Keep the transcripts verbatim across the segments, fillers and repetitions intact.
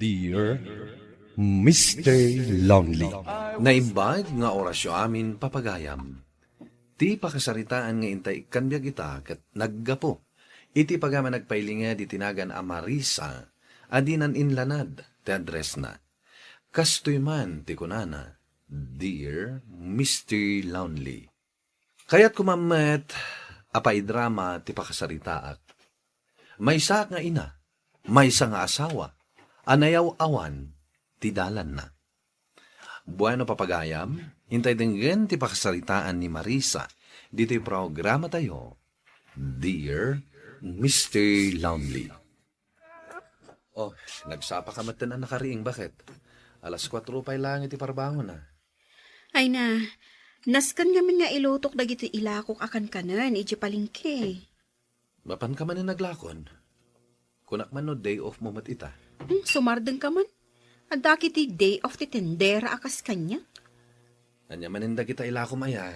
Dear Mister Lonely. Naimbag nga orasyo amin, papagayam. Ti pakasaritaan nga intay ikkan biag ita ket naggapu iti pagayam a nagpailinged iti nagan a Marisa a dinan inlanad ti addressna. Kastoy man ti kunana, "Dear Mister Lonely." Kayatko man met a paidrama ti pakasaritaak. Maysaak nga ina, maysa nga asawa, a nayaw-awan ti dalanna. Bueno, papagayam, intay denggen ti pakasaritaan ni Marisa ditoy programatayo, Dear Mister Lonely. Oh, nagsapa ka metten a nakariing, baket? Alas kuatro pay laeng iti parbangon, a. Ay na, nasken ngamin nga ilutok dagiti ilakok a kankanen iti palengke. Mapan ka manen aglakon? Kunak man no day off mo met ita. Hmm, sumardeng ka man. Adda kiti day off ti tendera a kas kaniak. Ania manen dagita ilakom aya?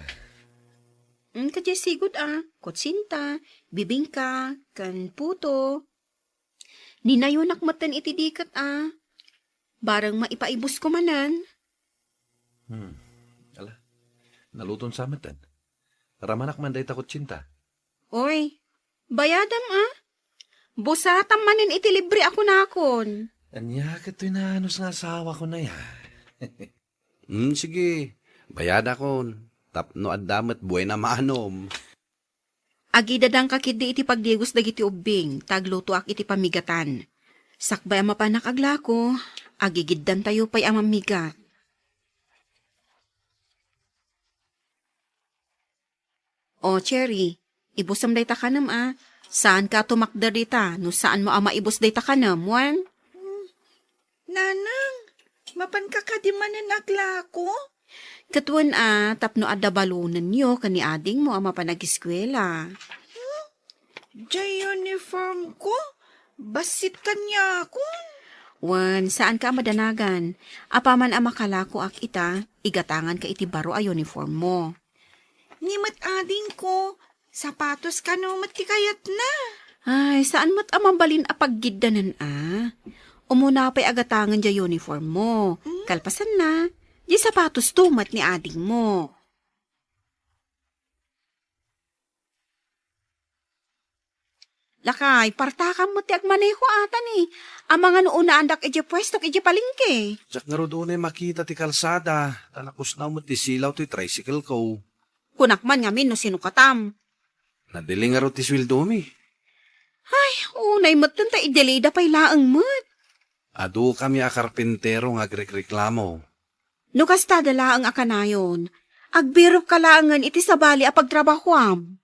Hmm, kadiay sigud a, kutsinta, bibingka, ken puto. Ninayonak metten iti diket a. Bareng maipaibus ko manen. Hmm. Ala, naluton sa metten. Ramanak man dayta kutsinta. Oy, bayadam a. Busatam manen iti libre a kunakon. Ania ket toy naanus nga asawa ko na ya? Hmm, sige. Bayadakon. Tapno adda met buena manom. Agidadanka ketdi iti pagdigos dagiti ubbing, ta aglutoak iti pamigatan. Sakbay a mapanak aglako, agigiddantayo pay a mammigat. O, Cherry, ibusem dayta kanem a. Saanka a tumakder dita no saanmo a maibus dayta kanem, wen? Nanang, mapanka kadi manen aglako? Ket wen a, tapno adda balonenyo ken ni adingmo a mapan agiskuela. Diay uniformko, bassit kaniakon. Wen, saanka a madanagan. Apaman a makalakoak ita, igatanganka iti baro a uniformmo. Ni met adingko, sapatos kano met ti kayatna? Ay, saan met a mabalin a paggiddanan a. Umuna pay a gatangen diay uniformmo. Hmm? Kalpasanna, diay sapatosto met ni adingmo. Lakay, partakam met ti agmaneho ata ni. Amangan no unaandak idiay puestok idiay palengke. Diak ngarud unay makita ti kalsada, ta nakusnaw met ti silaw ti tricycle ko. Kunak man ngamin no sinukatam. Nadili ngarud ti sueldomi. Ay, unay metten ta idilida pay laeng met. Adu kami a karpintero nga agrekreklamo. No kastada laeng a kanayon, agbirokka laengen iti sabali a pagtrabahoam.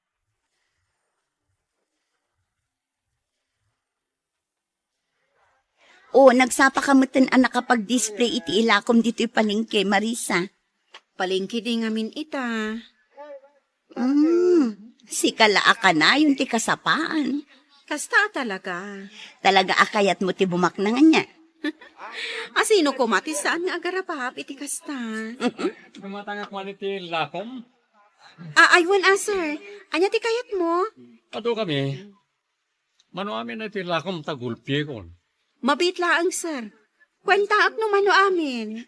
O, nagsapa ka metten a nakapag-display iti ilakom ditoy palengke, Marisa. Palengke di ngamin ita. Mm, sika la a kanayon ti kasapaan. Kasta a talaga. Talaga a kayatmo ti bumaknang ania? A sino koma ti saan nga agarabab iti kasta? Dumatangak man iti lakom. A, aywan a, sir. Ania ti kayatmo? Adu kami. Mano amin a ti lakom ta gulpiekon. Mabiit laeng, sir. Kuentaak no mano amin.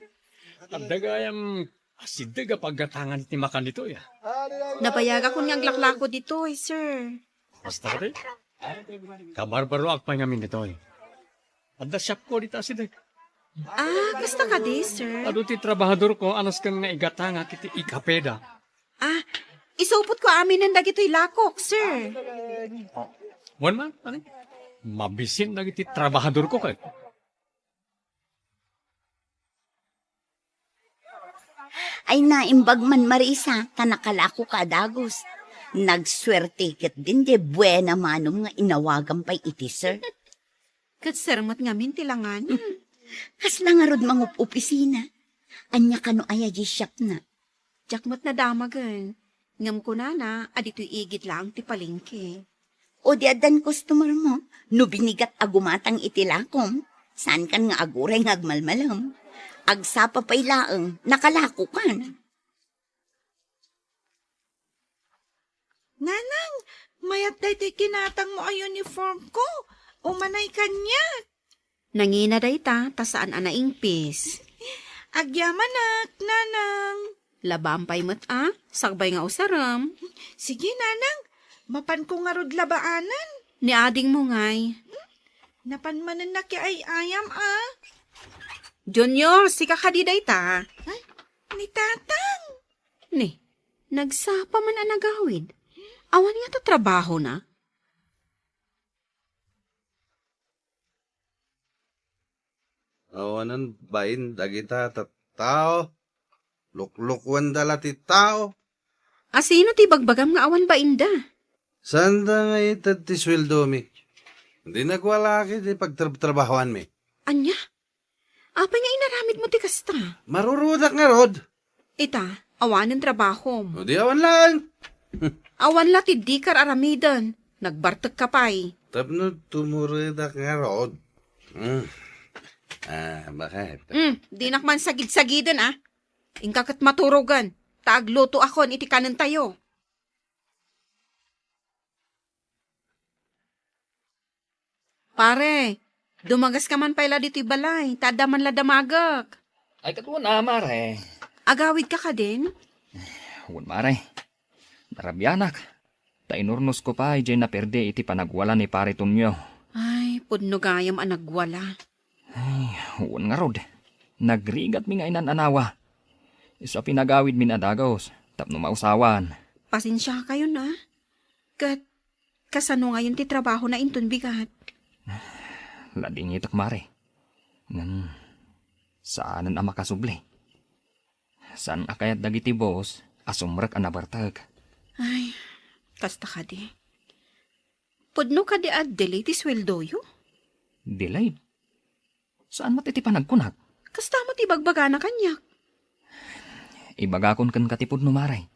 Adda gayam asideg a paggatangan ti makan ditoy, a. Nabayagakon nga aglaklako ditoy, sir. Basta ti, kabarbaroak pay ngamin ditoy. Adda shopko dita asideg. Ah, kasta kadi, sir? Adu ti trabahadorko a nasken nga igatangak iti ikapeda. Ah, isupotko aminen dagitoy lakok, sir. Wen man, ani? Mabisin dagiti trabahadorko ket. Ay, naimbag man, Marisa, ta nakalakoka a dagus. Nagsuerte ketdin diay buena manom nga inawagam pay iti sir. Ket sir met ngamin ti langan. Kasla ngarud mangup-opisina. Ania kano aya diay shopna? Diak met nadamagen. Ngem kunana a ditoy igid laeng ti palengke. O di addan customermo, no binigat a gumatang iti lakom, saankan nga aguray nga agmalmalem. Agsapa pay laeng, nakalakokan. Nanang, mayat daytoy kinatangmo a uniformko. Umanay kaniak. Nangina dayta ta saan a naingpis. Agyamanak, Nanang. Labaam pay met a, sakbay nga usarem. Sige, Nanang. Mapanko ngarud labaanen. Ni adingmo ngay. Napan manen nakiay-ayam a. Junior, sika kadi dayta? Ay, ni Tatang. Ni, nagsapa man a nagawid. Awan ngata trabahona? Awanen bain dagita tattao. Luklukuenda la ti tao. A sino ti bagbagam nga awan bainda? Saanda nga ited ti sueldomi. Di nagwala ket ti pagtrabtrabahoanmi. Ania? Apay nga inaramidmo ti kasta? Marurudak ngarud. Ita, awanen trabahom. O di awan laeng. Awan la ti dika aramiden. Nagbartekka pay. Tapno tumuredak ngarud. Hmm. Ah, bakit? Hmm, dinak man sagid-sagiden, ah. Inka ket maturogen, ta aglutoakon iti kanentayo. Pare, dumagaska man pay la ditoy balay, ta adda man la damagek. Ay, ket wen a, mare. Agawidka kadin? Wen, mare. Narabianak. Ta inurnosko pay diay naperdi iti panagwala ni Pare Tonio. Ay, pudno gayam a nagwala. Ay, wen ngarud. Nagrigatmi nga inan-anawa. Isu a pinagawidmin a dagus, tapno mausawan. Pasensiakayon, a. Ket, kasano ngayon ti trabahona inton bigat? Ladingitek, mare. Ngem, saanen a makasubli. Saan a kayat dagiti boss a sumrek a nabartek. Ay, kasta kadi. Pudno kadi a delay ti sueldoyo? Delay? Saan met iti panagkunak? Kasta met ibagbagana kaniak. Ibagakon kenka ti pudno, mare.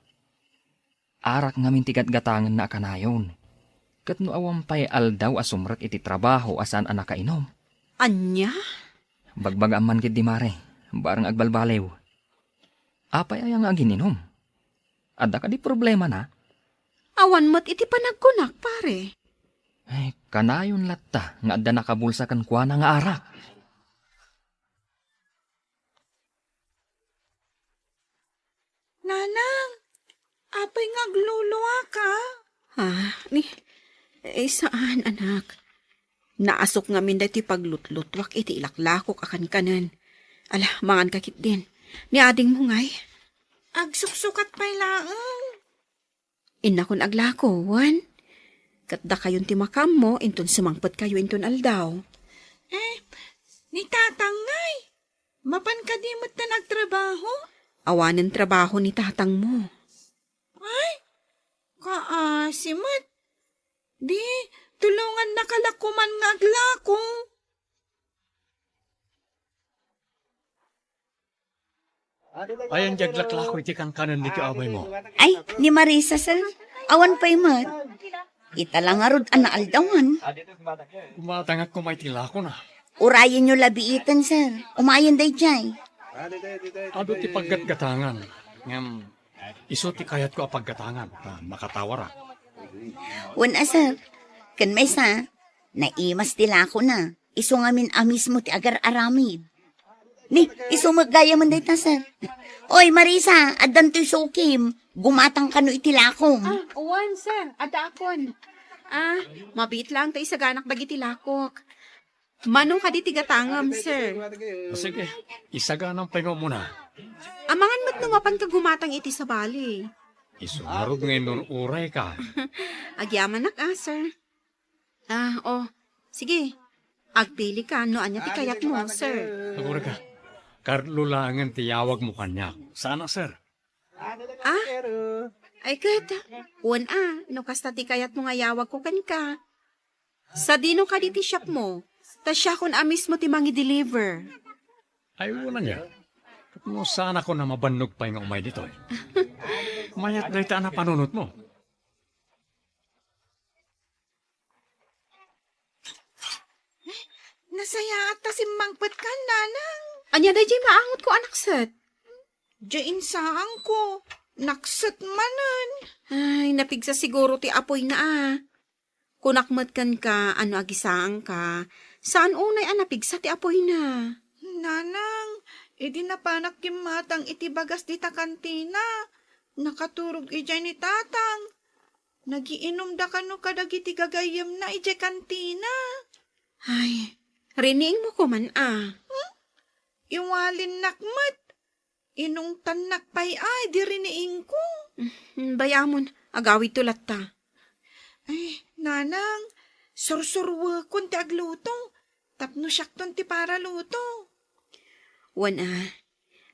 Arak ngamin ti gatgatangenna a kanayon. Ket no awan pay aldaw a sumrek iti trabaho a saan a nakainom. Ania? Bagbagaam man ketdi, mare, bareng agbalbaliw. Apay aya nga agin-inom? Adda kadi problemana? Awan met iti panagkunak, pare. Ay, kanayon latta nga adda nakabulsa kenkuana nga arak. Nanang, apay nga agluluaka? Ah, ni, eh, saan, anak. Naasuk ngamin daytoy paglutlutuak iti ilaklakok a kankanen. Ala, manganka ketdin. Ni adingmo ngay? Agsuksukat pay laeng. Innakon aglako, wen? Ket dakayon ti makaammo inton sumangpetkayo inton aldaw. Eh, ni Tatang ngay? Mapan kadi metten agtrabaho? Awanen trabaho ni tatangmo. Ay, kaasi met. Di, tulongannaka la koman nga aglako. Ayan diay aglaklako iti kankanen ditoy abaymo? Ay, ni Marisa, sir. Awan pay met. Ita la ngarud a naaldawan. Gumatangak koma iti lakona. Urayenyo la biiten, sir. Umayen daydiay. Adu ti paggatgatangan. Ngem, isu ti kayatko a paggatangan, ta makatawarak. Wen a, sir. Ken maysa, naimas ti lakona. Isu ngamin a mismo ti agar-aramid. Ni, isu met gayamen dayta, sir. Oy, Marisa, addan toy sukim. Gumatang kano iti lakom. Ah, wen, sir. Addaakon. Ah, mabiit laeng ta isaganak dagiti lakok. Mano kadi ti gatangem, sir? Sige, isaganam pay nga umuna. Amangan met no mapanka gumatang iti sabali. Isu ngarud nga inur-urayka. Agyamanak, ah, sir. Ah, oh. Sige. Agpilika no ania ti kayatmo, sir. Agurayka. Carlo laengen ti yawagmo kaniak. Saan a, sir? Ah? Ay, ket, wen a, no kasta ti kayatmo nga yawagko kenka. Sadino kadi ti shopmo? Ta siakon a mismo ti mangi-deliver. Ay, wen aya. Ket no saanakon a mabannog pay nga umay ditoy. Mayat dayta a napanunotmo. Nasayaat ta simmangpetkan, nanang. Ania daydiay maangotko a nakset? Diay insaangko, nakset manen. Ay, napigsa siguro ti apoyna a. Kunak met kenka a no agisaangka, Saan unay a napigsa ti apoyna. Nanang, idi napanak kimmatang iti bagas dita kantina, nakaturog idiay ni Tatang. Nagiinumda kano kadagiti gagayyemna idiay kantina. Ay, riniingmo koman a. Hmm? Iwalinnak met. Inungtannak pay a idi riniingko. Hmm, bay-amon, agawidto latta. Ay, nanang, sursuruekon ti agluto. Tapno siakton ti paraluto. Wen a,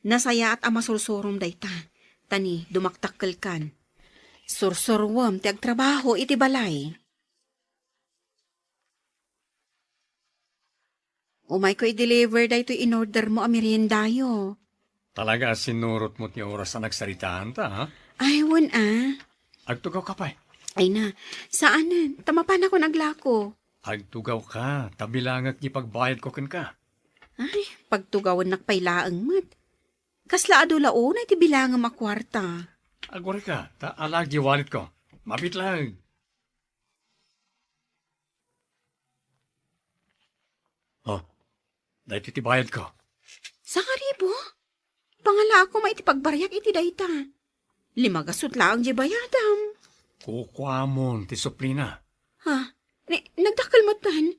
nasayaat a masursurom dayta, ta ni dumakdakkelkan. Sursuruem ti agtrabaho iti balay. Umayko i-deliver daytoy in-order mo a meriendayo. Talaga a sinurot mo ti oras a nagsaritaan ta, ha? Ay, wen a. Agtugaw ka pay. Ay na, saanen, ta mapanakon aglako. Agtugaw ka, ta bilangek ti pagbayadko kenka. Ay, pagtugawennak pay laeng met. Kasla adu la unay ti bilangem a kuarta. Agurayka, ta alaag ti walletko. Mabit laeng. Oh, daytoy ti bayadko. Sangaribo? Pangalaak koma iti pagbariak iti dayta. Lima gasut laeng ti bayadam. Kukuamon ti suplina. Ha? Ni, nagdakkel metten?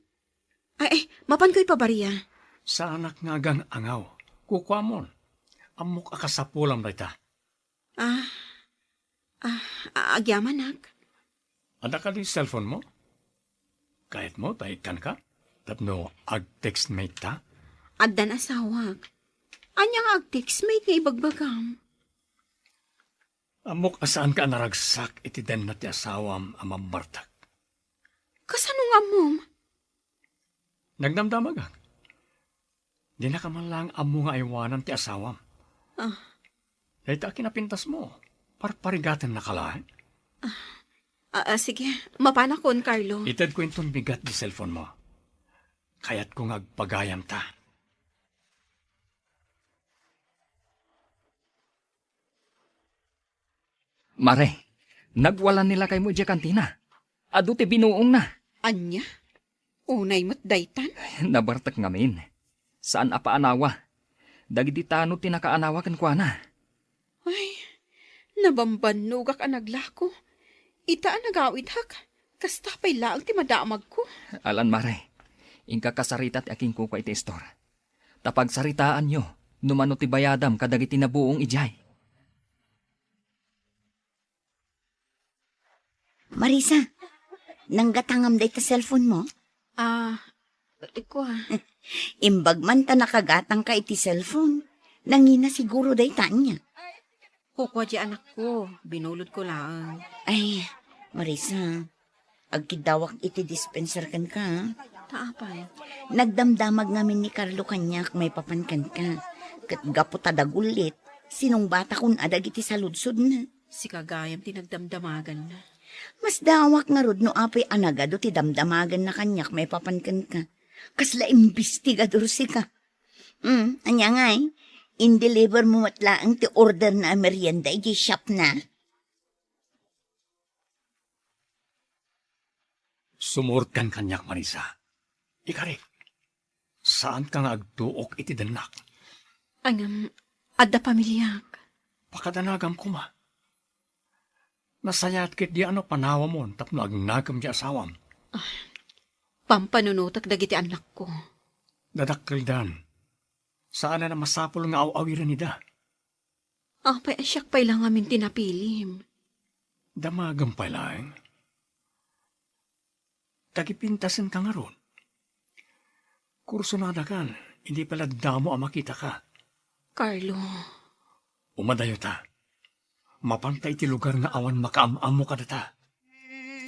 Ay, ay, mapanko ipabaria. Saanak nga agang-angaw. Kukuamon. Ammok a kasapulam dayta. Ah, ah, a-, agyamanak. Adda kadi cellphone mo? Kayatmo ta ikkanka? Tapno ag-text mate ta? Addan asawak. Ania nga ag-text mate nga ibagbagam? Ammok a saanka a naragsak iti denna ti asawam a mammartek. Kasano nga ammom? Nagdamdamagak. Dinaka man laeng ammo nga aywanan ti asawam. Ah. Dayta a kinapintasmo, parparigatennaka laeng. Ah, ah, sige, mapanakon, Carlo. Itedko inton bigat ti cellphone mo. Kayatko nga agpagayam ta. Mare, nagwalan ni lakaymo idiay kantina. Adu ti binuongna. Ania? Unay met daytan? Nabartek ngamin. Saan a paanawa. Dagiti tanod ti nakaanawa kenkuana. Ay, nabambannogak a naglako. Ita a nagawidhak, kasta pay laeng ti madamagko. Alan, mare, inka kasarita ti akinkukua iti istor. Ta pagsaritaanyo no mano ti bayadam kadagiti nabuong idiay. Marisa, nanggatangam dayta cellphone mo? Ah, kua. Imbag man ta nakagatangka iti cellphone. Nangina siguro dayta ania. Kukua ti anakko, binulodko laeng. Ay, Marisa, agkiddawak iti dispenser kenka, a. Ta apay? Nagdamdamag ngamin ni Carlo kaniak maipapan kenka. Ket gapu ta dagullit, sinungbatakon a dagiti saludsodna. Sika gayam ti nagdamdamaganna. Masdaawak ngarud no apay a nagadu ti damdamaganna kaniak maipapan kenka. Kasla imbestigador sika. Hmm, ania ngay? In-deliver mo met laeng ti order na a merienda idiay shop na? Sumurotkan kaniak, Marisa. Ikarik, saanka nga agtuok iti dennak. Ngem, adda pamiliak. Pakadanagam koma. Nasayaat ketdi a no panawamon tapno agnakem ti asawam. Ah, pampanunotek dagiti annakko. Dadakkeldan. Saan a masapul nga aw-awiren ida. Apay a siak pay la ngamin ti napilim? Damagem pay laeng. Tagipintasenka ngarud. Kursunadakan, idi pay la damo a makitaka. Carlo. Umadayota. Mapanta iti lugar nga awan makaam-ammo kadata.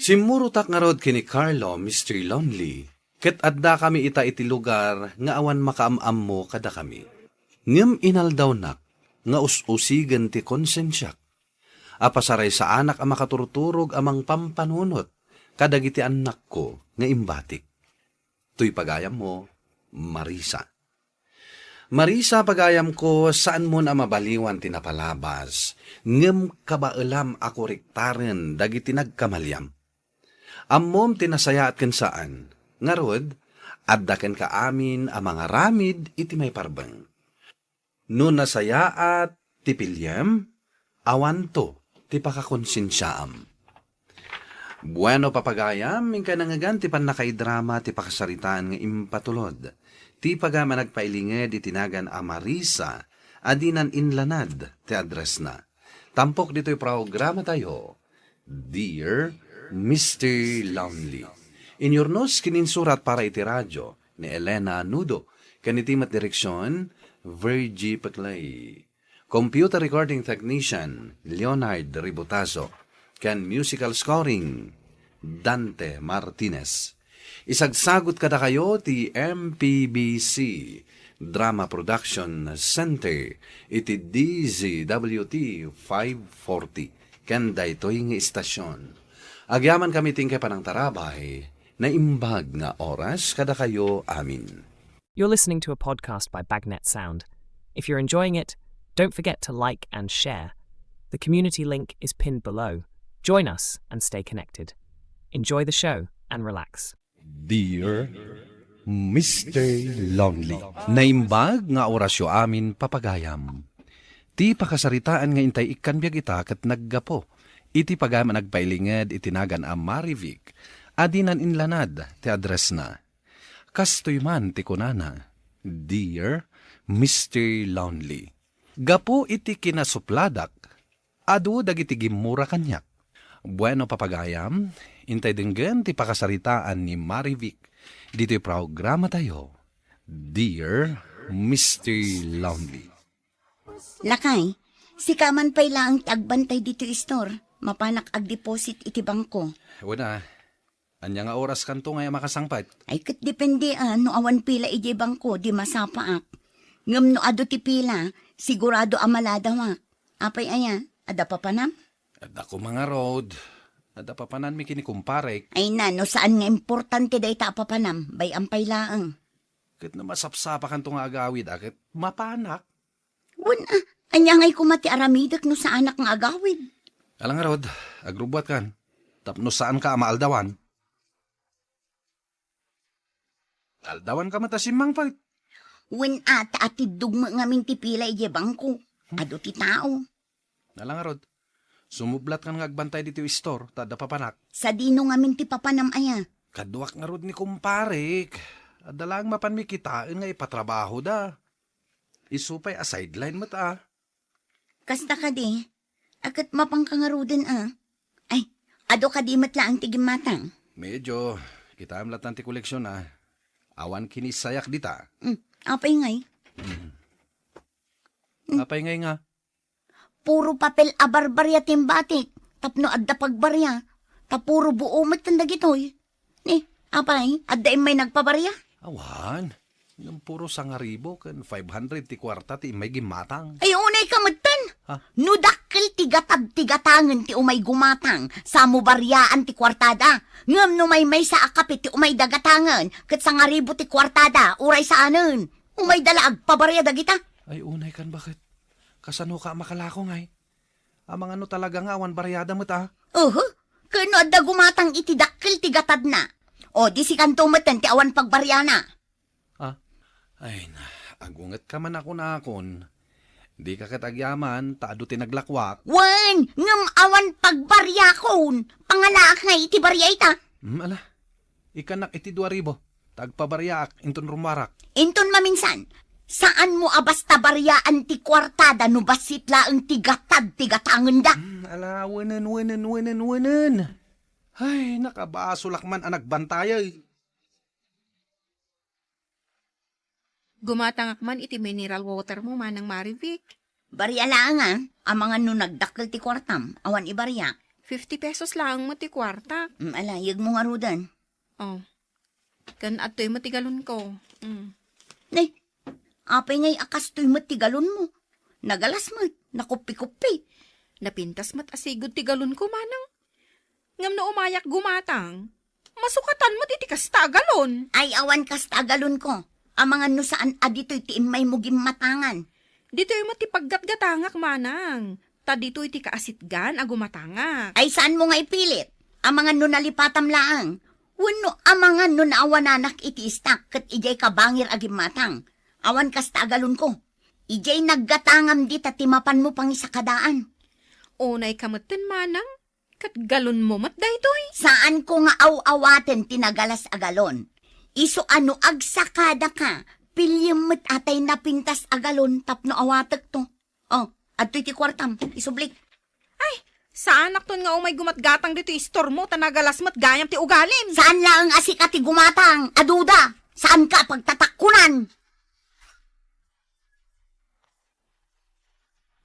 Simmurotak ngarud ken ni Carlo, Mister Lonely, ket addakami ita iti lugar nga awan makaam-ammo kadakami. Ngem inaldawnak nga us-usigen ti konsensiak a pasaraysaanak a makaturturog a mangpampanunot kadagiti annakko nga imbatik. Toy pagayammo, Marisa. Marisa, pagayamko, saanmon a mabaliwan ti napalabas, ngem kabaelam a korektaren dagiti nagkamaliam. Ammom ti nasayaat ken saan. Ngarud, Adda kenka amin a mangaramid iti maiparbeng. No nasayaat ti piliem, awanto ti pakakonsensiaam. Bueno, papagayam, inkay nangngegan ti pannakaidrama ti pakasaritaan nga impatulod ti pagayam a nagpailinged iti nagan a Marisa a dinan inlanad ti addressna. Tampok ditoy programatayo, Dear Mister Lonely. Inyurnos ken insurat para iti radio ni Elena Nudo, ken iti met direksion, Virgie Peclay. Computer recording technician, Leonard Ributazo, ken musical scoring, Dante Martinez. Isagsagut kadakayo ti M P B C Drama Production Center iti D Z W T five forty ken daytoy nga istasyon. Agyamankami ti inkay panangtarabay, naimbag nga oras kadakayo amin. You're listening to a podcast by Bagnet Sound. If you're enjoying it, don't forget to like and share. The community link is pinned below. Join us and stay connected. Enjoy the show and relax. Dear Mister Lonely. Naimbag nga orasyo amin, papagayam. Ti pakasaritaan nga intay ikkan biag ita ket naggapu iti pagayam a nagpailinged iti nagan a Marivic a dinan inlanad ti addressna. Kastoy man ti kunana, Dear Mister Lonely, gapu iti kinasupladak, adu dagiti gimmura kaniak. Bueno, papagayam, intay denggen ti pakasaritaan ni Marivic ditoy programatayo, Dear Mister Lonely. Lakay, sika man pay laeng ti agbantay ditoy istor. Mapanak agdeposit iti bangko. Wen a, ania nga oras kanto nga makasangpet? Ay, ket depende a, no awan pila idiay bangko, di masapaak. Ngem no adu ti pila, sigurado a maladawak. Apay aya, adda papanam? Adda koma ngarud. Adda papananmi ken ni kumparek. Ay na, no saan nga importante dayta a papanam, bay-am pay laeng. Ket no masapsapakanto nga agawid a, ket mapanak. Wen a, ania ngay koma ti aramidek no saanak nga agawid? Ala ngarud, agrubbuatkan, tapno saanka a maaldawan. Aldawanka met a simmangpet. Wen a, ta atiddog met ngamin ti pila idiay bangko. Adu ti tao. Ala ngarud, sumublatkan nga agbantay ditoy istor, ta adda papanak. Sadino ngamin ti papanam aya? Kaduak ngarud ni kumparek. Adda laeng mapanmi kitaen nga ipatrabahoda. Isu pay a sideline met a. Kasta kadi, a ket mapanka ngaruden a. Ay, adu kadi met laeng ti gimmatang. Medyo, kitaem lattan ti koleksion a. Awan kinisayak dita. Mm, apay ngay? Mm. Mm. Apay ngay nga? Puro papel a barbaria ti imbatik, tapno adda pagbaria, ta puro buo met dagitoy. Ni, apay, adda immay nagpabaria? Awan. Ngem puro sangaribu ken five hundred ti kuarta ti immay gimmatang. Ay, unay ka metten. Ha? No dakkel ti gatad ti gatangen ti umay gumatang, samo bariaan ti kuartada. Ngem no maymaysa a kape ti umayda gatangen, ket sangaribu ti kuartada, uray saanen. Umayda la agpabaria dagita. Ay, unay kan baket. Kasano ka a makalako ngay? Amangan no talaga nga awan bariada met a. Uhu, ken no adda gumatang iti dakkel ti gatadna. O, di sikanto metten ti awan pagbariana. Ah, ay na, agunget ka man a kunakon. Di ka ket agyaman, ta adu ti naglakuak. Wen, ngem awan pagbariakon. Pangalaak ngay iti baria ita. Hmm, ala, ikkanak iti dua ribu. Ta agpabariaak inton rummuarak. Inton maminsan, saanmo a basta bariaan ti kuartada no bassit laeng ti gatad ti gatangenda. Hmm, ala, wenen, wenen, wenen, wenen. Ay, nakabasolak man a nagbantayay. Gumatangak man iti mineral water mo, Manang Marivic. Baria laeng a, amangan no nagdakkel ti kuartam, awan ibariak. Fifty pesos laeng met ti kuarta. Mm, ala, yegmo ngaruden. Oh. Ken adtoy met ti galonko. Mm. Nay, apay ngay a kastoy met ti galonmo? Nagalas met, nakuppi-kuppi. Napintas met a sigud ti galonko, manang. Ngem no umayak gumatang, masukatan met iti kasta a galon. Ay, awan kasta a galonko. Amangan no saan a ditoy ti immaymo gimmatangan. Ditoy met ti paggatgatangak, manang. Ta ditoy ti kaasitgan a gumatangak. Ay, saanmo nga ipilit? Amangan no nalipatam laeng. Wenno amangan no naawananak iti istak ket idiay kabangir a gimmatang. Awan kasta a galonko. Idiay naggatangam dita ti mapanmo pangisakadaan. Unay ka metten, manang, ket galonmo met daytoy. Saanko nga aw-awaten ti nagalas a galon. Isu a no agsakadaka, piliem met atay napintas a galon tapno awatekto. Oh, adtoy ti kuartam, isublik. Ay, saanakton nga umay gumatgatang ditoy istormo ta nagalas met gayam ti ugalim. Saan laeng a sika ti gumatang, aduda. Saanka a pagtatakkunan.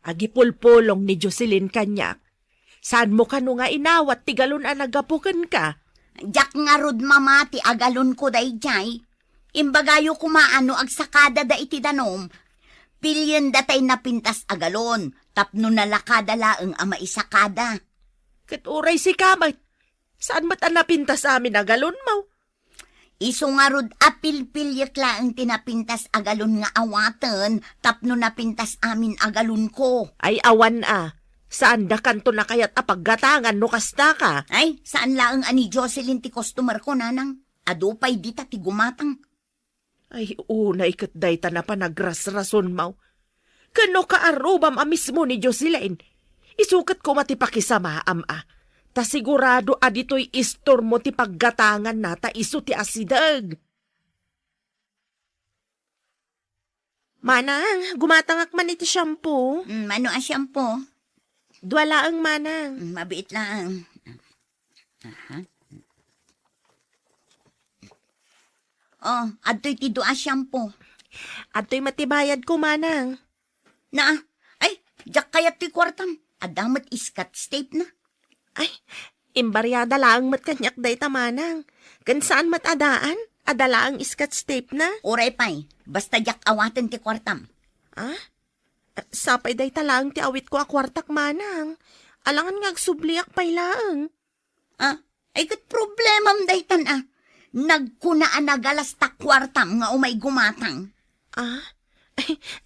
Agipulpulong ni Jocelyn kaniak. Saanmo kano nga inawat ti galon a naggapu kenka? Diak ngarud mamati a galonko daydiay. Imbagayo koma a no agsakadada iti danum, pilienda tay napintas a galon tapno nalakada laeng a maisakada. Ket uray sika met, saan met a napintas amin a galonmo? Isu ngarud a pilpiliek laeng ti napintas a galon nga awaten tapno napintas amin a galonko. Ay, awan a. Saandakanto a kayat a paggatangan no kasta ka. Ay, saan laeng a ni Jocelyn ti customer ko, nanang. Adu pay dita ti gumatang. Ay, unay ket dayta napanagrasrasonmo. Ken no kaarrubam a mismo ni Jocelyn, isu ket koma ti pakisamaam a. Ta sigurado a ditoy istormo ti paggatanganna ta isu ti asideg. Manang, gumatangak man iti shampoo. Mm, ano a shampoo? Dua laeng, manang. Mm, mabiit laeng. Aha. Oh, adtoy ti dua a shampoo. Adtoy met ti bayadko, manang. Na, ay, diak kayat ti kuartam. Adda met scotch tape na. Ay, imbariada laeng met kaniak dayta, manang. Ken saan met a daan, adda laeng scotch tape na. Uray pay, basta diak awaten ti kuartam. Ah? Sapay dayta laeng ti awitko a kuartak, manang. Alangan nga agsubliak pay laeng. Ah, ay ket problemam daytan a. Nagkuna a nagalas ta kuartam nga umay gumatang. Ah?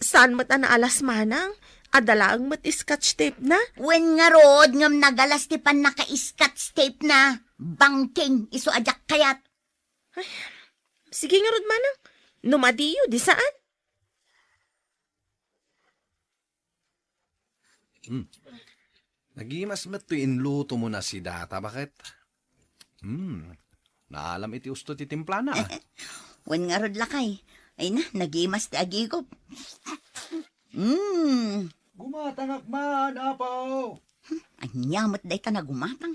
Saan met a naalas, manang? Adda laeng met scotch tape na? Wen ngarud ngem nagalas ti pannaka-scotch tape na. Bangking, isu a diak kayat. Ay, sige ngarud, manang. No madiyo, di saan? Hmm. Nagimas met toy inluto mo na si Data, baket? Hmm. Naalam iti usto ti timplana. Wen ngarud, lakay. Ay na, nagimas ti agigop. Hmm. Gumatangak man, apo. Ania met dayta nagumatang?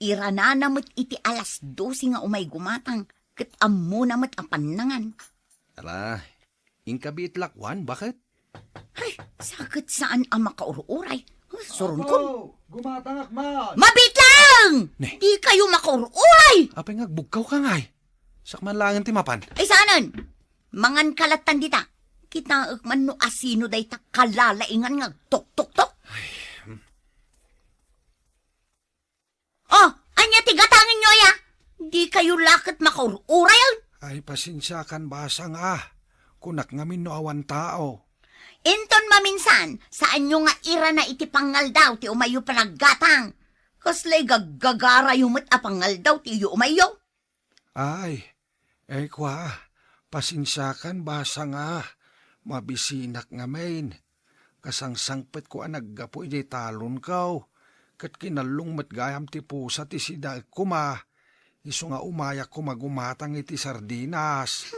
Iranana met iti alas dose nga umay gumatang, ket ammona met a pannangan. Ala, inka biit lakuan, baket? Ay, saket saan a makaur-uray. Huh, suronkon. Apo, gumatangak man. Mabiit lang! Ne. Di kayo makaur-uray! Apay nga agbugkaw ka ngay? Sakman laengen ti mapan. Ay, saanen? Mangan ka lattan dita. Kitaek man no asino dayta kalalaingan nga agtuktoktok. Ay, hmm. Oh, ania ti gatangenyo aya? Di kayo la ket makaur-uray, ay? Ay, pasensiakan, basang a. Kunak ngamin no awan tao. Inton maminsan, saanyo nga irana iti pangaldaw ti umayyo panaggatang. Kaslay gaggagarayo met a pangaldaw ti iyo umayyo. Ay, ay, kua, pasensiakan, basang a. Mabisinak ngamin. Kasangsangpetko a naggapu idiay talonko, ket kinallong met gayam ti pusa ti sidaek koma, isu nga umayak koma gumatang iti sardinas.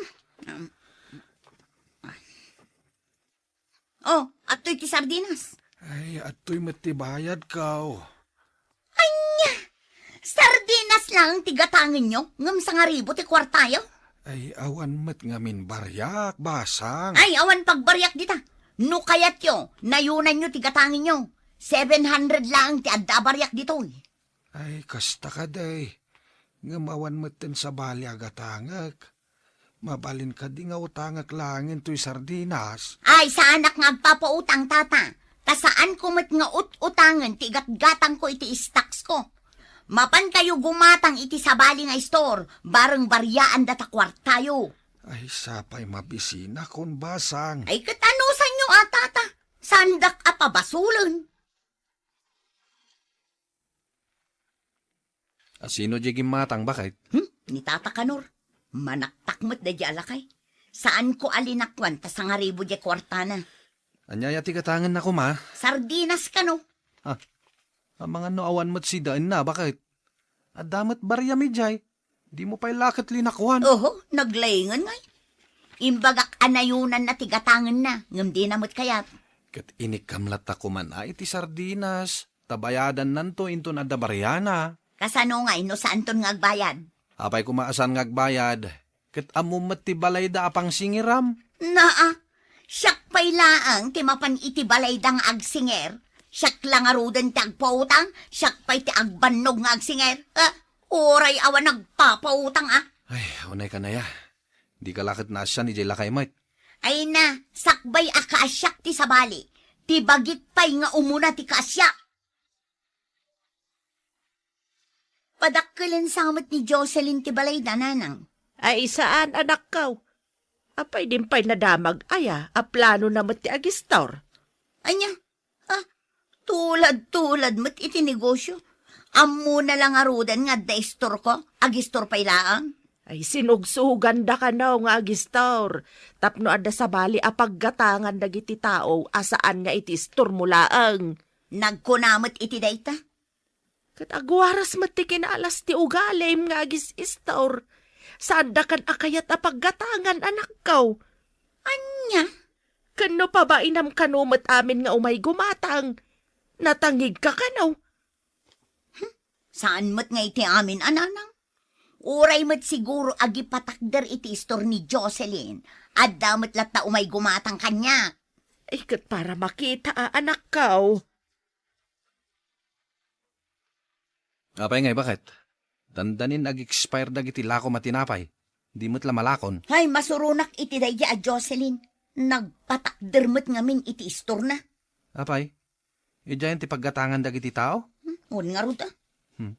Oh, adtoy ti sardinas. Ay, adtoy met ti bayadko. Ania? Sardinas laeng ti gatangenyo, ngem sangaribu ti kuartayo? Ay, awan met ngamin bariak, basang. Ay, awan pagbariak dita. No kayatyo, nayonanyo ti gatangenyo. Seven hundred laeng ti adda a bariak ditoy. Ay, kasta kadi. Ngem awan metten sabali a gatangek. Mabalin kadi nga utangek laengen toy sardinas? Ay, saanak nga agpapautang, tata. Ta saanko met nga ut-utangen ti igatgatangko iti stocks ko. Mapan kayo gumatang iti sabali nga istor, bareng bariaan data kuartayo. Ay, sapay mabisinakon, basang. Ay, ket anusanyo a, tata? Saandak a pabasolen. A, sino diay gimmatang, baket? Hmm? Ni Tata Kanor, manaktak met daydi a lakay. Saanko a linakuan ta sangaribu diay kuartana. Ania aya ti gatangenna koma? Sardinas kano. Ah, amangan no awan met sidaenna, baket? Adda met bariam idiay. Dimo pay la ket linakuan. Oho, naglaingan ngay. Imbagak a nayonanna ti gatangenna, ngem dina met kayat. Ket inikkam latta koma iti sardinas, ta bayadannanto inton adda bariana. Kasano ngay no saanton nga agbayad? Apay koma a saan nga agbayad, ket ammom met ti balayda a pangsingiram. Naa, siak pay laeng ti mapan iti balayda nga agsinger. Siak la ngaruden ti agpautang, siak pay ti agbannog nga agsinger. Ah, uray awan nagpapautang, ah. Ay, unay ka, Nay, a. Dika la ket naasian idiay lakay met. Ay na, sakbay a kaasiak ti sabali. Ti bagik pay nga umuna ti kaasiak. Padakkelen sa met ni Jocelyn ti balayda, nanang. Ay, saan, anakko. Apay, din pay nadamag aya a planona met ti agistor? Ania? Ha? Tulad-tulad met iti negosyo. Ammona la ngaruden nga adda istorko, agistor pay laeng. Ay, sinugsuganda kano nga agistor. Tapno adda sabali a paggatangan dagiti tao a saan nga iti istormo laeng. Nagkuna met iti dayta. Ket agwaras met ti kinalas ti ugalim nga agis-istor. Saandakan a kayat a paggatangan, anakko. Ania? Ken no pabainam kano met amin nga umay gumatang, natangigka kano. Hmm, saan met nga iti amin a, nanang? Uray met siguro agipatakder iti istor ni Jocelyn, adda met latta umay gumatang kaniak. Ay, ket para makita a, anakko. Apay ngay, baket? Dandanin ag-expire dagiti lakom a tinapay. Di met la malakon. Hay, masuronak iti daydi a Jocelyn. Nagpatakder met ngamin iti istorna. Apay, idiayen ti paggatangan dagiti tao? Hmm, wen ngarud, a. Hmm.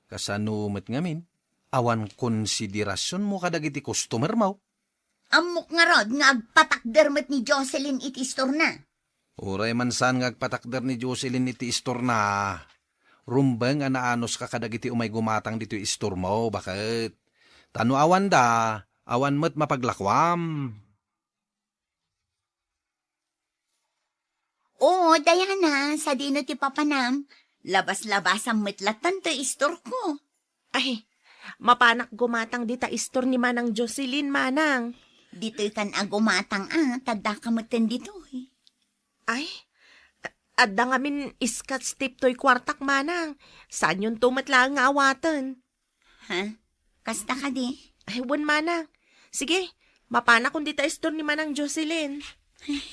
Kasano met ngamin? Awan konsiderasionmo kadagiti customermo? Ammok ngarud nga agpatakder met ni Jocelyn iti istorna. Uray man saan nga agpatakder ni Jocelyn iti istorna, rumbeng a naanuska kadagiti umay gumatang ditoy istormo, baket? Ta no awanda, awan met mapaglakuam. Oo, Diana, sadino ti papanam? Labas-labasam met lattan toy istorko. Ay, mapanak gumatang dita istor ni Manang Jocelyn, Manang. Ditoy kan a gumatang a, tadda ka metten ditoy. Ay, a-, adda ngamin scotch tape toy kuartak, Manang. Saanyonto met laeng nga awaten. Ha? Kasta kadi? Ay, wen, Manang. Sige, mapanakon dita istor ni Manang Jocelyn. Ay,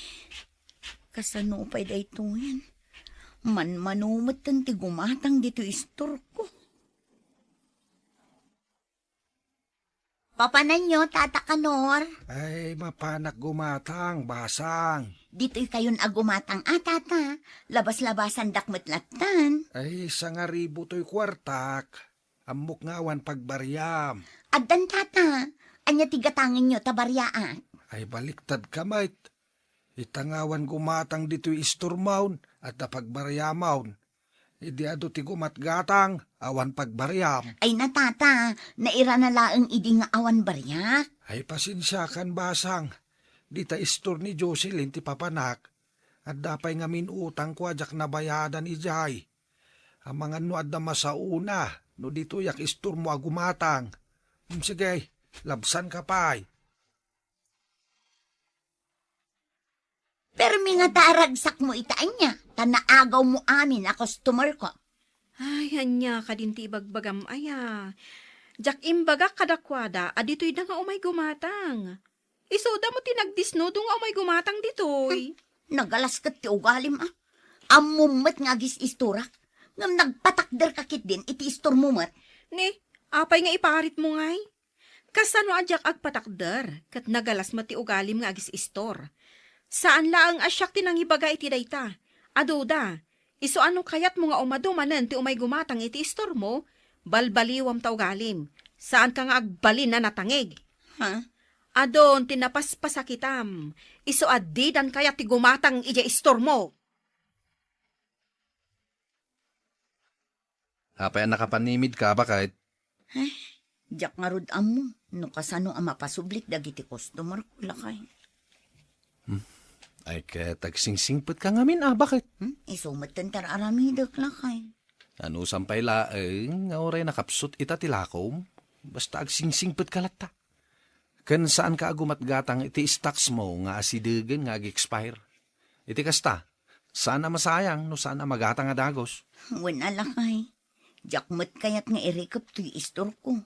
kasano pay daytoyen? Manmano metten ti gumatang ditoy istorko. Papananyo, Tata Kanor? Ay, mapanak gumatang, basang. Ditoy kayon a gumatang a, Tata. Labas-labasandak met lattan. Ay, sangaribu toy kuartak. Ammok nga awan pagbariam. Addan, Tata. Ania ti gatangenyo ta bariaak? Ay, baliktad ka met. Ita nga awan gumatang ditoy istormon, adda pagbariamon. Idi adu ti gumatgatang, awan pagbariam. Ay na, Tata, nairana laeng idi nga awan bariak. Ay, pasensiakan, basang. Dita istor ni Jocelyn ti papanak. Adda pay ngamin utangko a diak nabayadan idiay. Amangan no adda masaona, no ditoyak istormo a gumatang. Hmm, sige, labsanka pay. Permi nga ta aragsakmo ita ania, ta naagawmo amin a customerko. Ay, ania kadin ti ibagbagam aya? Diak imbagak kadakuada a ditoyda nga umay gumatang. Isuda met ti nagdisnudo nga umay gumatang ditoy. Hmm, nagalas ket ti ugalim, a. Ammom met nga agis-istorak, ngem nagpatakderka ketdin iti istormo met. Ni, apay nga iparitmo ngay? Kasano a diak agpatakder, ket nagalas met ti ugalim nga agis-istor? Saan laeng a siak ti nangibaga iti dayta. Aduda, isu a no kayatmo nga umadu manen ti umay gumatang iti istormo, balbaliwam ta ugalim. Saanka nga agbalin a natangig. Ha? Adun ti napaspasakitam, isu a didan kayat ti gumatang idiay istormo. Apay a nakapanimidka, baket? Ay, Diak ngarud ammo no kasano a mapasublik dagiti customer ko, lakay. Hmm. Ay, ket agsingsingpetka ngamin a, baket? Hmm? Isu met ti aramidek, lakay. Anusan pay laeng nga uray nakapsut ita ti lakom, basta agsingsingpetka latta. Ken saanka a gumatgatang iti stocks mo nga asidegen nga ag-expire. Iti kasta, saan a masayang no saan a magatang a dagus. Wen a, lakay. Diak met kayat nga irikep toy istorko.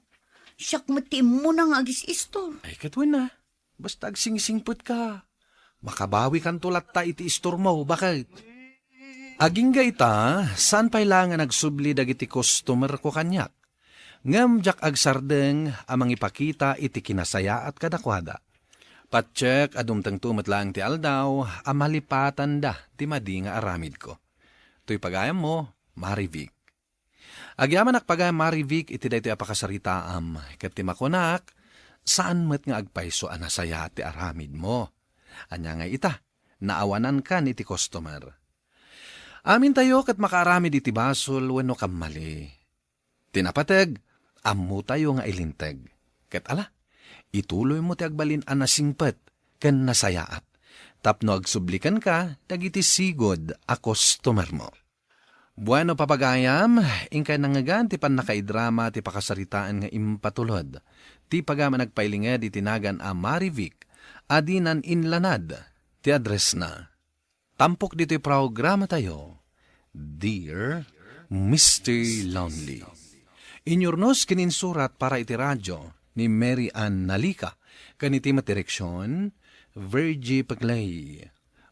Siak met ti immuna nga agis-istor. Ay, ket wen a. Basta agsingsingpetka. Makabawikanto latta iti istormo, baket? Agingga ita, saan pay la nga nagsubli dagiti customer ko kaniak. Ngem diak agsardeng a mangipakita iti kinasayaat kadakuada. Patiek a dumtengto met laeng ti aldaw a malipatanda ti madi nga aramidko. Toy pagayammo, Marivic. Agyamanak pagayam, Marivic, iti daytoy a pakasaritaam, ket ti makunak, saan met nga agpayso a nasayaat ti aramidmo. Ania ngay ita, naawanankan iti customer. Amintayo ket makaaramid iti basol wenno kammali. Ti napateg, ammotayo nga ilinteg. Ket ala, ituloymo ti agbalin a nasingpet ken nasayaat tapno agsublikanka dagiti sigud a customermo. Bueno, papagayam, inkay nangngegan ti pannakaidrama ti pakasaritaan nga impatulod. Ti pagayam a nagpailinged iti nagan a Marivic a dinan inlanad ti addressna. Tampok ditoy programatayo, Dear Mister Lonely. Inyurnos ken insurat para iti radio ni Mary Ann Nalica, ken iti met direksion, Virgie Peclay.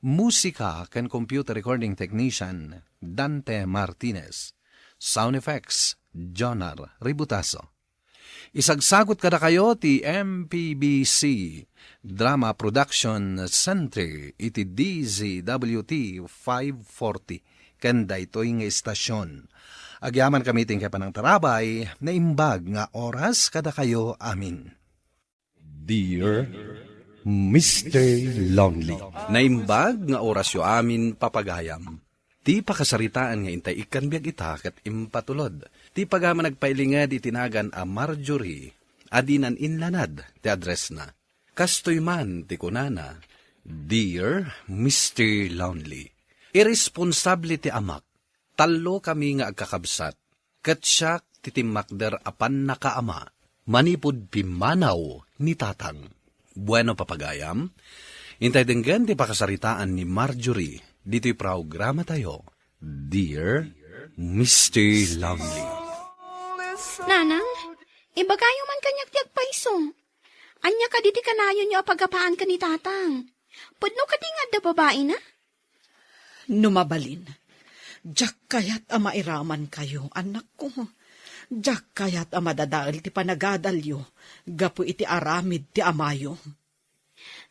Musika ken computer recording technician, Dante Martinez. Sound effects, Jonar Ributaso. Isagsagot kadakayo ti M P B C Drama Production Center iti D Z W T five forty ken daytoy nga istasion. Agyamankami ti inkay panangtarabay, naimbag nga oras kadakayo amin. Dear Mister Lonely. Naimbag nga orasyo amin, papagayam. Ti pakasaritaan nga intay ikkan biag ita ket impatulod. Ti pagayam a nagpailinged iti nagan a Marjorie a dinan inlanad ti addressna. Kastoy man ti kunana, Dear Mister Lonely, irresponsable ti amak. Tallo kami nga agkakabsat, ket siak ti timmakder a pannakaama manipud pimmanaw ni Tatang. Bueno, papagayam, intay denggen ti pakasaritaan ni Marjorie ditoy programatayo, Dear Mister Lonely. Nanang, ibagayo man kaniak ti agpayso. Ania kadi ti kanayonyo a pagapaan ken ni Tatang? Pudno kadi nga adda babaina? No mabalin, diak kayat a mairamankayo, annakko. Diak kayat a madadael ti panagadalyo gapu iti aramid ti amayo.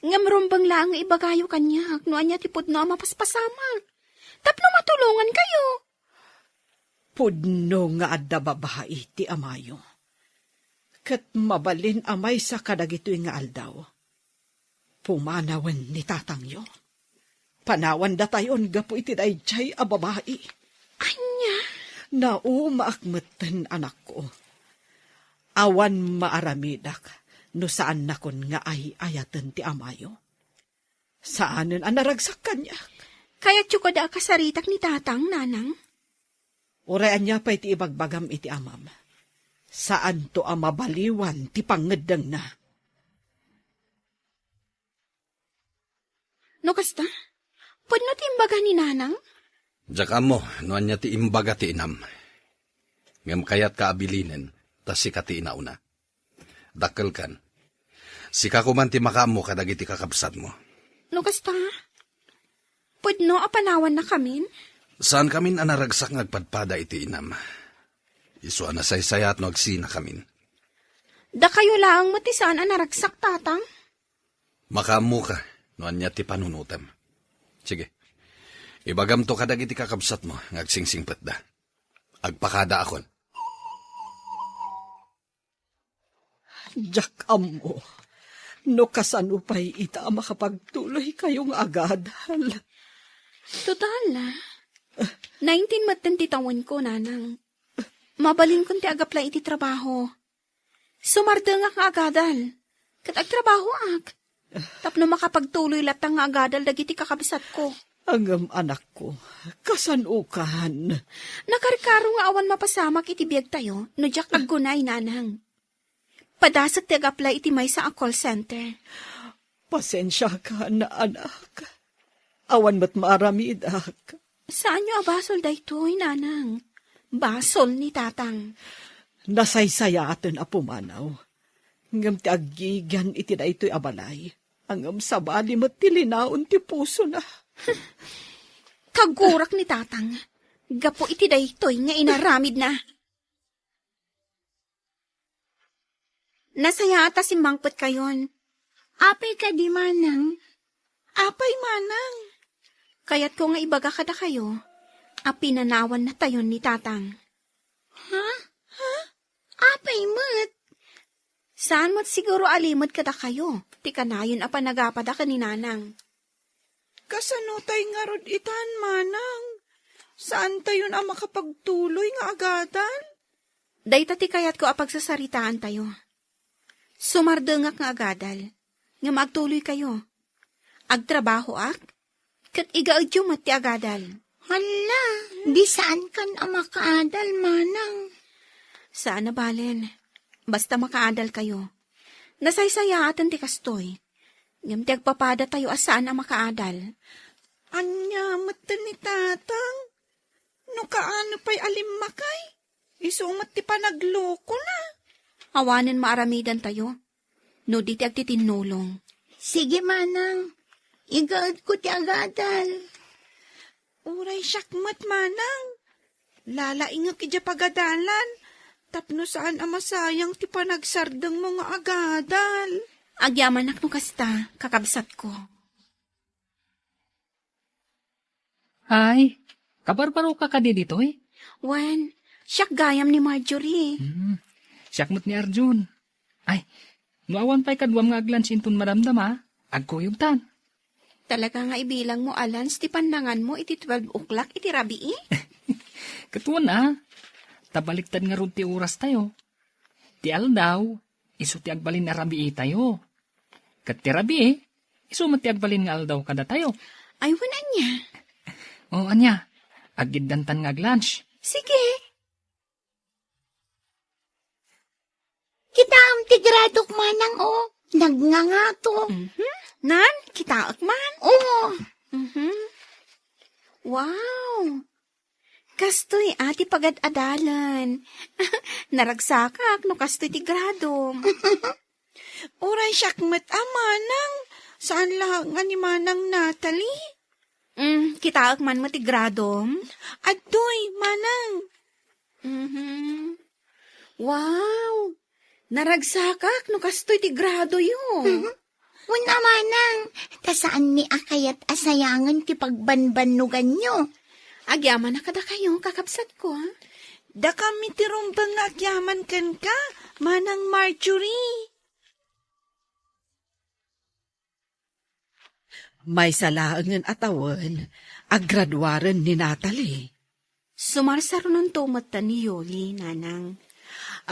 Ngem rumbeng laeng nga ibagayo kaniak no ania ti pudno a mapaspasamak tapno matulongankayo. Pudno nga adda babai ti amayo, ket mabalin a maysa kadagitoy nga aldaw, pumanawen ni tatangyo. Panawandatayon gapu iti daydiay a babai. Ania? Naumaak metten, anakko. Awan maaramidak no saannakon nga ay-ayaten ti amayo. Saanen a naragsak kaniak. Kayatyo kada a kasaritak ni Tatang, Nanang? Uray ania pay ti ibagbagam iti amam, saanto a mabaliwan ti pangngeddengna. No kasta, pudno ti imbaga ni Nanang? Diak ammo no ania ti imbaga ti inam. Ngem kayatka a bilinen, ta sika ti inauna. Dakkelkan. Sika koman ti makaammo kadagiti kakabsatmo. No kasta, pudno a panawannakamin? Saankamin a naragsak nga agpadpada iti inam. Isu a nasaysayaat no agsinakamin. Dakayo laeng met ti saan a naragsak, Tatang. Makaammoka no ania ti panunotem. Sige. Ibagamto kadagiti kakabsatmo nga agsingsingpetda. Agpakadaakon. Diak ammo no kasano pay ita a makapagtuloykayo nga agadal. Total, nineteen metten ti tawenko, Nanang. Mabalinkon ti agaplay iti trabaho. Sumardengak nga agadal. Ket agtrabahoak. Tapno makapagtuloy latta nga agadal dagiti kakabsatko. Ngem, anakko, kasanokan? Nakarkaro nga awan mapasamak iti biagtayo no diak aggunay, nanang. Padasek ti ag-apply iti maysa a call center. Pasensiakan, anak. Awan met maaramidak. Saanyo a basol daytoy, nanang. Basol ni tatang. Nasaysayaaten a pumanaw. Ngem ti aggigian iti daytoy a balay, ngem sabali met ti linaon ti pusona. Kagurak ni tatang. Gapu iti daytoy nga inaramidna. Nasayaat a simmangpetkayon. Apay kadi, manang? Apay, manang? Kayatko nga ibaga kadakayo a pinanawannatayon ni tatang. Ha? Ha? Apay met? Saan met siguro a limed kadakayo ti kanayon a panagapada ken ni nanang. Kasano tay ngarud itan, manang? Saantayon a makapagtuloy nga agadal? Dayta ti kayatko a pagsasaritaantayo. Sumardengak nga agadal, ngem agtuloykayo. Agtrabahoak, ket igaedyo met ti agadal. Hala, di saankan a makaadal, manang. Saan a balen. Basta makaadalkayo. Nasaysayaaten ti kastoy. Ngem ti agpapadatayo a saan a makaadal. Ania met ni tatang? No kaano pay a limmakay, isu met ti panaglokona. Awanen maaramidantayo, no di ti agtitinnulong. Sige, manang. Igaedko ti agadal. Uray siak met, manang. Lalaingek idiay pagadalan, tapno saan a masayang ti panagsardengmo nga agadal. Agyamanak no kasta, kakabsatko. Ay, kabarbaroka kadi ditoy? Wen, siak gayam ni Marjorie. Hmm, siak met ni Arjun. Ay, no awan pay kaduam nga ag-lunch inton madamdama, agkuyogtan. Talaga nga ibilangmo a lunch ti pannanganmo iti twelve o'clock iti rabii? Ket wen a, ta baliktad ngarud ti orastayo. Ti aldaw, isu ti agbalin a rabiitayo. Ket ti rabii, isu met ti agbalin nga aldaw kadatayo. Ay, wen ania? O, ania, aggiddantan nga ag-lunch. Sige. Kitaem ti gradok, manang, o. Nagngangato. Mhm. Nan, kitaek man. Oo. Mhm. Wow. Kastoy a ti pagad-adalan. Naragsakak no kastoy ti gradom. Uray siak met a, manang. Saan la nga ni Manang Natalie? Mm, kitaek man met ti gradom. Adtoy, manang. Mhm. Wow! Naragsakak no kastoy ti gradoyo. Mhm. Wen a, manang, ta saanmi a kayat a sayangen ti pagbanbannoganyo. Agyamanak kadakayo, kakabsatko, a? Dakami ti rumbeng nga agyaman kenka, Manang Marjorie. Maysa laengen a tawen, aggraduaren ni Natalie. Sumarsarunonto met ni Yoli, nanang.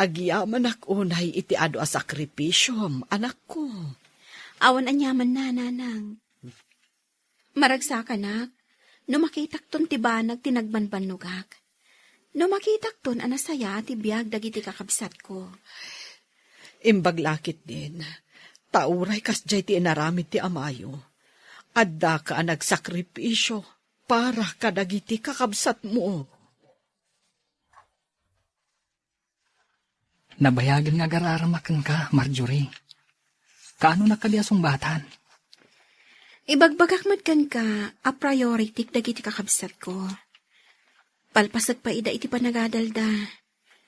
Agyamanak unay iti adu a sakripisiom, anakko. Awan aniamanna, nanang. Maragsakanak, no makitakton ti banag ti nagbanbannogak. No makitakton a nasayaat ti biag dagiti kakabsatko. Imbag la ketdin, ta uray kasdiay ti inaramid ti amayo, addaka a nagsakripisio para kadagiti kakabsatmo. Nabayagen nga agar-arama kenka, Marjorie. Kaano na kadi a sungbatan? Ibagbagak met kenka a priority dagiti kakabsatko. Palpasek pay ida iti panagadalda,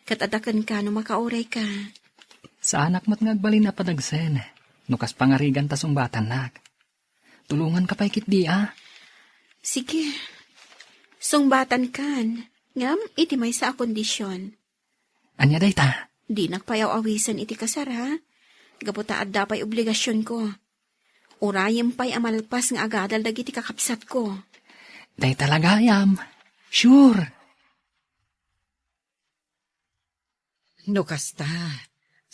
ket adda kenka no makaurayka. Saanak met nga agbalin a padagsen, no kas pangarigan ta sungbatannak. Tulonganka pay ketdi, a? Sige. Sungbatankan, ngem iti maysa a kondision. Ania dayta? Dinak pay aw-awisen iti kasar, a? Gapu ta adda pay obligasionko. Urayem pay a malpas nga agadal dagiti kakabsatko. Dayta la gayam. Sure. No kasta,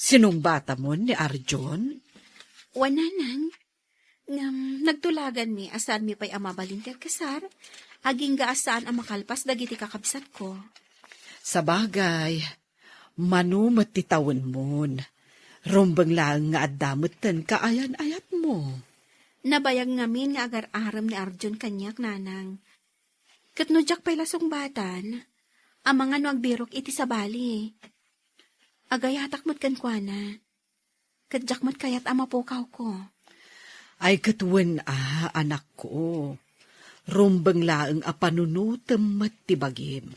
Sinungbatamon ni Arjun? Wen, nanang. Ngem, nagtulaganmi a saanmi pay a mabalin ti agkasar, agingga a saan a makalpas dagiti kakabsatko. Sabagay, mano met ti tawenmon. Rumbeng laeng nga adda metten kaayan-ayatmo. Nabayag ngamin nga agar-arem ni Arjun kaniak, nanang. Ket no diak pay la sungbatan, amangan no agbirok iti sabali. Agayatak met kenkuana. Ket diak met kayat a mapukawko. Ay, ket wen a, anakko. Rumbeng laeng a panunotem met ti bagim.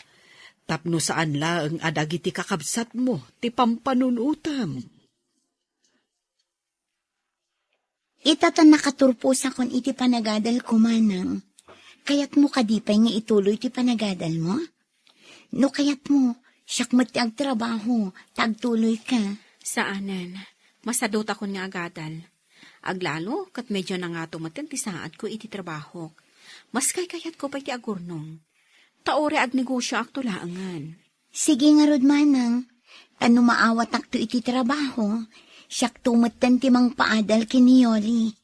Tapno saan laeng a dagiti kakabsatmo ti pampanunotem. Ita ta nakaturposakon iti panagadalko, manang. Kayatmo kadi pay nga ituloy ti panagadalmo? No kayatmo, siak met ti agtrabaho, ta agtuloyka. Saanen. Masadutakon nga agadal. Aglalo, ket medyo nangato metten ti saadko iti trabahok. Mas kaykayatko pay ti agurnong. Ta uray agnegosioakto laengen. Sige ngarud, manang. Ta no maawatakto iti trabaho, siakto metten ti mangpaadal ken ni Yoli.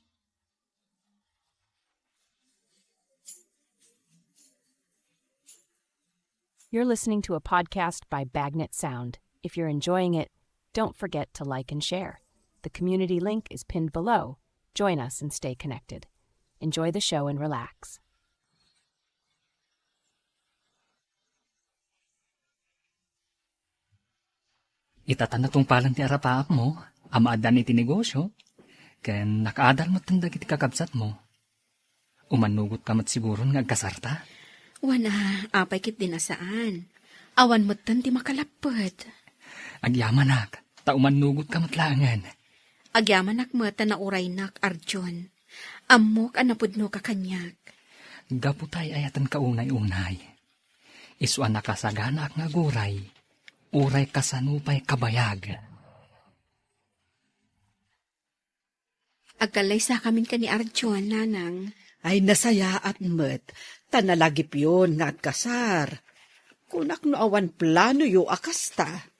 You're listening to a podcast by Bagnet Sound. If you're enjoying it, don't forget to like and share. The community link is pinned below. Join us and stay connected. Enjoy the show and relax. Ita ta natungpalan ti arapaapmo a maaddaan iti negosio, ken nakaadal metten dagiti kakabsatmo. Umannugotka met siguron nga agkasarta? Wen a, apay ketdin a saan. Awan metten ti makalappet. Agyamanak, ta umannugotka met laengen. Agyamanak met ta nauraynak, Arjun. Ammok a napudnoka kaniak. Gapu ta ay-ayatenka unay-unay. Isu a nakasaganaak nga aguray, uray kasano pay kabayag. Agkallaysakamin ken ni Arjun, nanang. Ay, nasayaat met, ta nalagipyon nga agkasar. Kunak no awan planoyo a kasta.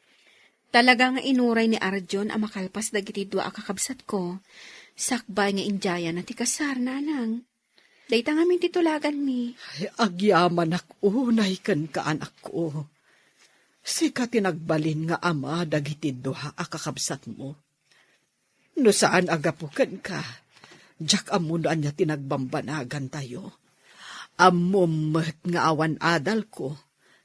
Talaga nga inuray ni Arjun a makalpas dagiti dua a kakabsatko, sakbay nga indiayanna ti kasar, nanang. Dayta ngamin ti tulaganmi. Ay, agyamanak unay kenka, anakko. Sika ti nagbalin nga ama dagiti dua a kakabsatmo. No saan a gapu kenka, diak ammo no ania ti nagbambanagantayo. Ammom met nga awan adalko,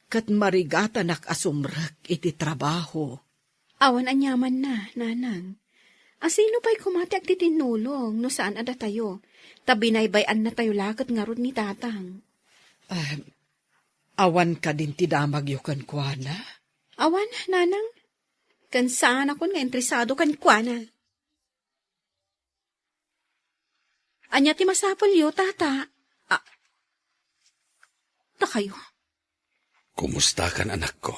ket marigatanak a sumrek iti trabaho. Awan aniamanna, nanang. A sino pay koma ti agtitinnulong no saan a datayo? Ta binaybay-annatayo la ket ngarud ni tatang. Ah, awan kadin ti damagyo kenkuana? Awan, nanang. Ken saanakon nga interesado kenkuana. Ania ti masapulyo, tata? A, dakayo? Kumustakan, anakko?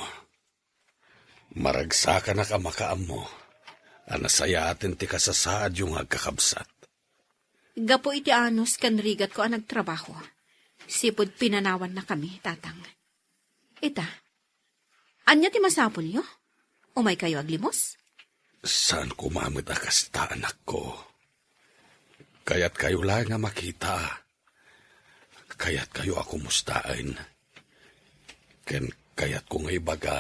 Maragsakanak a makaammo a nasayaaten ti kasasaadyo nga agkakabsat. Gapu iti anus ken rigatko a nagtrabaho, sipud pinanawannakami, tatang. Ita, ania ti masapulyo? Umaykayo aglimos? Saan koma met a kasta, anakko. Kayatkayo laeng a makita. Kayatkayo a kumustaen. Ken kayatko nga ibaga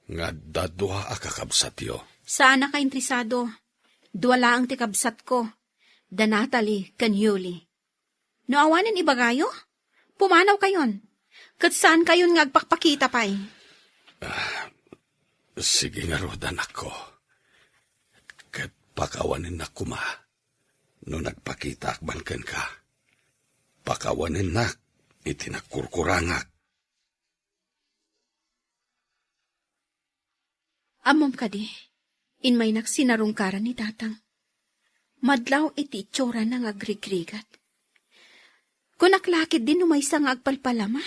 nga adda dua a kakabsatyo. Saanak a interesado. Dua laeng ti kabsatko. Da Natalie ken Yuli. No awanen ibagayo, pumanawkayon. Ket saankayon nga agpakpakita pay. Ah, sige ngarud, anakko. Ket pakawanennak koma no nagpakitaak man kenka. Pakawanennak iti nagkurkurangak. Ammom kadi, immaynak sinarungkaran ni tatang. Madlaw iti itsurana nga agrigrigat. Kunak la ketdin no maysa nga agpalpalama.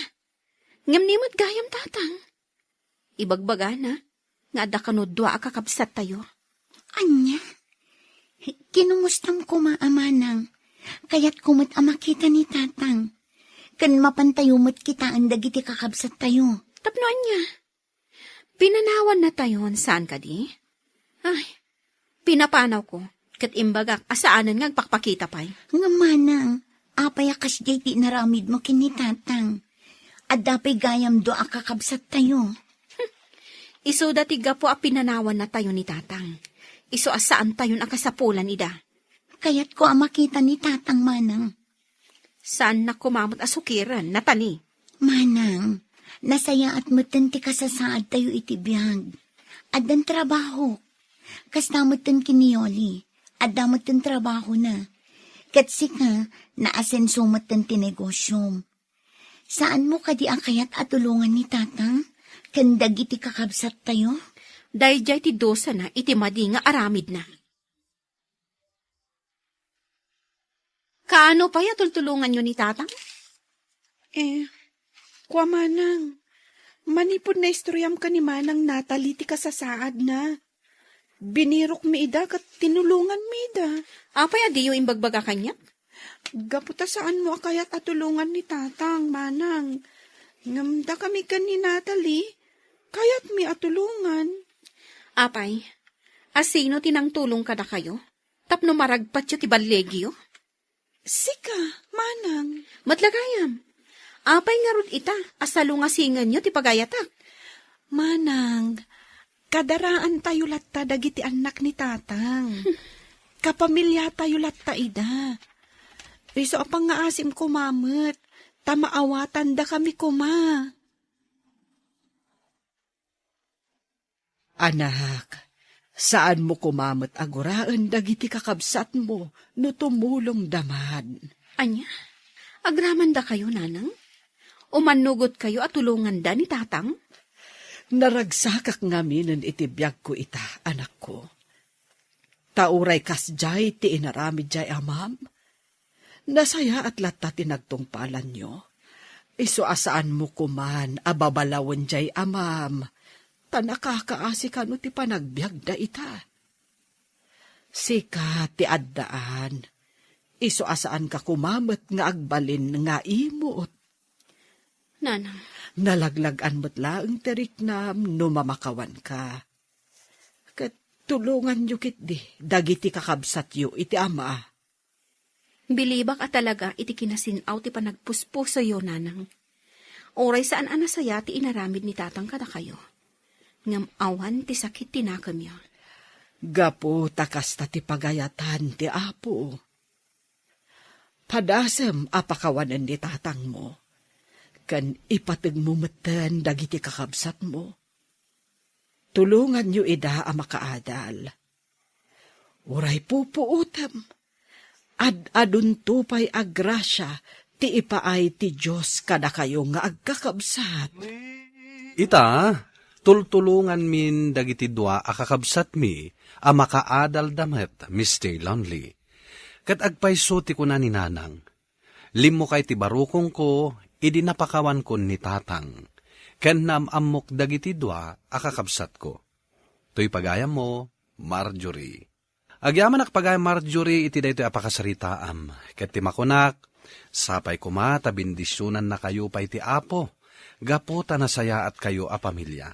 Ngem ni met gayam, tatang. Ibagbagana nga adda kano dua a kakabsattayo. Ania? Kinumustam koma a manang. Kayatko met a makita ni tatang. Ken mapantayo met kitaen dagiti kakabsattayo. Tapno ania? Pinanawannatayon, saan kadi? Ay, pinapanawko, ket imbagak a saanen nga agpakpakita pay. Ngem manang, apay a kasdiay ti inaramidmo ken ni tatang? Adda pay gayam dua a kakabsattayo? Isuda ti gapu a pinanawannatayo ni tatang. Isu a saantayon a kasapulan ida. Kayatko a makita ni tatang manang. Saannak koma met a sukiren, Natalie. Manang, nasayaat metten ti kasasaadtayo iti biag. Addan trabaho. Kasta metten ken ni Yoli. Adda metten trabahona. Ket sika, naasenso metten ti negosyom. Saanmo kadi a kayat a tulongan ni tatang ken dagiti kakabsattayo? Daydiay ti dusana iti madi nga aramidna. Kaano pay a tultulonganyo ni tatang? Eh, kua manang, manipud naistoriam ken ni manang Natalie ti kasasaadna, binirokmi ida ket tinulonganmi ida. Apay a diyo imbagbaga kaniak? Gapu ta saanmo a kayat a tulongan ni tatang, manang. Ngem dakami ken ni Natalie, kayatmi a tulongan. Apay, a sino ti nangtulong kadakayo tapno maragpatyo ti ballegyo? Sika, manang. Met la gayam. Apay ngarud ita a salungasinganyo ti pagayatak? Manang, kadaraantayo latta dagiti annak ni tatang. Kapamiliatayo latta ida. Isu a pangngaasim koma met, ta maawatandakami koma. Anak, saanmo koma met a guraen dagiti kakabsatmo no tumulongda man. Ania? Agramandakayo, nanang? Umannugotkayo a tulonganda ni tatang? Naragsakak ngaminen iti biagko ita, anakko. Ta uray kasdiay ti inaramid diay amam, nasayaat latta ti nagtungpalanyo. Isu a saanmo koman a babalawen diay amam, ta nakakaasi kano ti panagbiagda ita. Sika ti addaan, isu a saanka koma met nga agbalin nga imot. Nanang. Nalaglag-an met laeng ti riknam no mamakawanka. Ket tulonganyo ketdi dagiti kakabsatyo iti ama. Bilibak a talaga iti kinasin-aw ti panagpuspusoyo, nanang. Uray saan a nasaya ti inaramid ni tatang kadakayo, ngem awan ti sakit ti nakemyo. Gapu ta kasta ti pagayatan ti Apo. Padasem a pakawanen ni tatangmo, ken ipategmo metten dagiti kakabsatmo. Tulonganyo ida a makaadal. Uray pupuotem, ad-adunto pay a grasia ti ipaay ti Dios kadakayo nga agkakabsat. Ita, tultulonganmin dagiti dua a kakabsatmi a makaadalda met, Mister Lonely. Ket agpayso ti kuna ni Nanang, "Limmukay ti barukongko idi napakawankon ni Tatang, ken naam-ammok dagiti dua a kakabsatko." Toy pagayammo, Marjorie. Agyamanak pagayam, Marjorie, iti daytoy a pakasaritaam, ket ti makunak, sapay koma ta bendisionannakayo pay ti Apo, gapu ta nasayaatkayo a pamilia.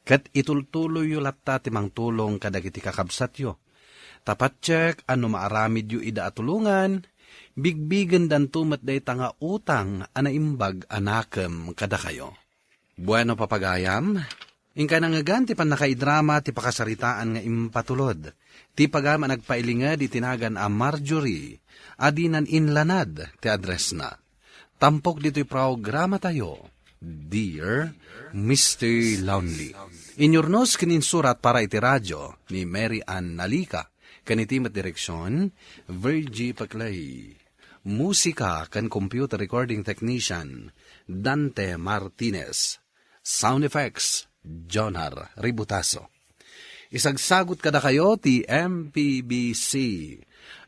Ket itultuloyyo latta ti mangtulong kadagiti kakabsatyo. Ta patiek a no maaramidyo ida a tulongan, bigbigendanto met dayta nga utang a naimbag a nakem kadakayo. Bueno, papagayam, inkay nangngegan ti pannakaidrama ti pakasaritaan nga impatulod ti pagayam a nagpailinged iti nagan a Marjorie a dinan inlanad ti addressna. Tampok ditoy programatayo, Dear Mister Lonely. Inyurnos ken insurat para iti radio ni Mary Ann Nalica, ken iti met direksion, Virgie Paclay. Musika ken computer recording technician, Dante Martinez. Sound effects, Jonar Ributaso. Isagsagut kadakayo ti M P B C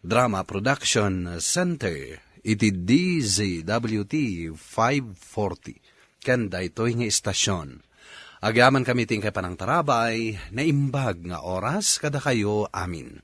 Drama Production Center iti D Z W T five forty. Ken daytoy nga istasion, agyamankami ti inkay panangtarabay, naimbag nga oras kadakayo amin.